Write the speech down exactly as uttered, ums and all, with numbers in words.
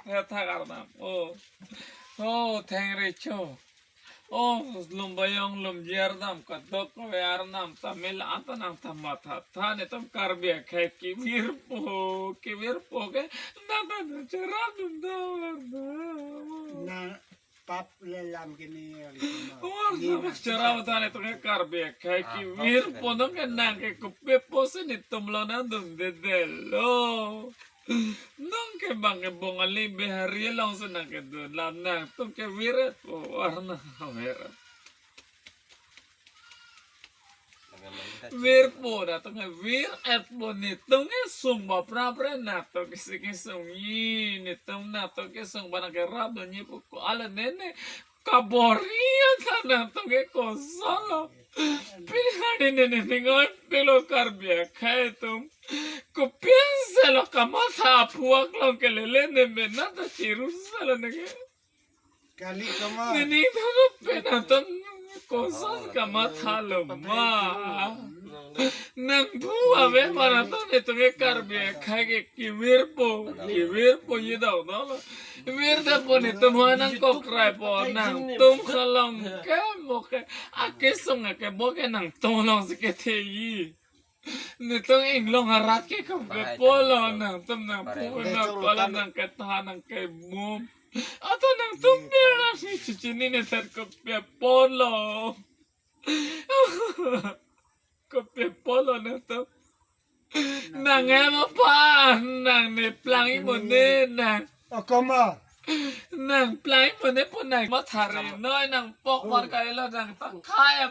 Thethak arnam. Oh. Oh, thengri cho. Oh, Lumbayong Lumji arnam, kadokave arnam ta mil anta nangthan matha tha, netum Karbi akhei kevirpo, kevirpo ke nangta nangcherapdun do arnam. Na pap le lam kini yang kena. Oh, ni nangcherap tha netum ke Karbi akhei kevirpo, nonke nangke kopi apotsi netum lo nangdundedetlo. Nonke bang ke Bongali Bihari alongsi nangkedun, la nangtum ke viret po, arnam viret. Virpo, nangtum ke viret po, netum ke sung ba prapra, nangtum ke si kesung ni, netum nangtum kesung ba nangkerapdunji pu ko, ala nene kabor-i anta nangtum ke kosonlo. Pini hari nene ningoi pilo Karbi akhei atum. Kopi-ansi lo kamatha aphuak along ke lele ne mena ta chiru sala neke. Kali kama. Nini thano pen atum koson kamathalo ma. Nang bu ave marathon netum ke Karbi akhei ke kevirpo, kevirpo ye dau dau lo. Virdet po netum ha nangkokrai po, nangtum halong ke mo ke akesung akebo ke nangtum alongsi ketheji. Netum inglong arat ke kopi apotlo, nangtum nangpu nangpala nangketha nangkemum. Ata nangtum biar nangsi chichini ne than kopi apotlo. Kopi apotlo nangtum. Nang ema pa, nang ne plang imone nang. Akama. Nang plang imone po nang mathari noi nang pok mar kailo nang ta khaya